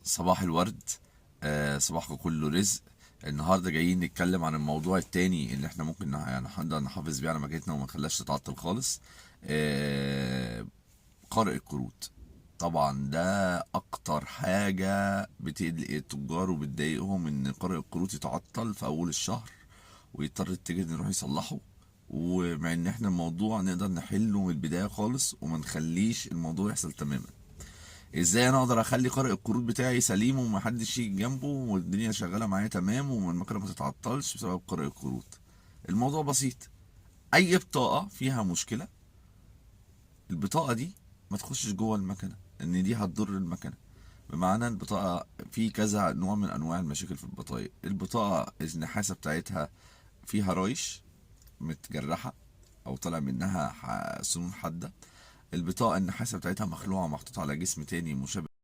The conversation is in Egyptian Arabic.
صباح الورد. صباحكم كله رزق. النهارده جايين نتكلم عن الموضوع التاني اللي احنا ممكن يعني نقدر نحافظ بيه على مكانتنا وما نخليهاش تتعطل خالص. آه، قارئ الكروت. طبعا ده اكتر حاجة بتقلق التجار وبتضايقهم، ان قارئ الكروت يتعطل في اول الشهر ويضطر التاجر إنه يروح يصلحه، ومع ان احنا الموضوع نقدر نحله من البداية خالص وما نخليش الموضوع يحصل تماما. ازاي انا اقدر اخلي قارئ الكروت بتاعي سليم ومحدش يجي جنبه والدنيا شغالة معايا تمام والمكنه ما تتعطلش بسبب قارئ الكروت؟ الموضوع بسيط. اي بطاقة فيها مشكله، البطاقة دي ما تخشش جوه المكنه، ان دي هتضر المكنه. بمعنى البطاقة في كذا نوع من انواع المشاكل في البطايق. البطاقة النحاسه بتاعتها فيها رايش متجرحه او طالع منها سنون حاده. البطاقة النحاسه بتاعتها مخلوعه محطوطة على جسم تاني مشابه.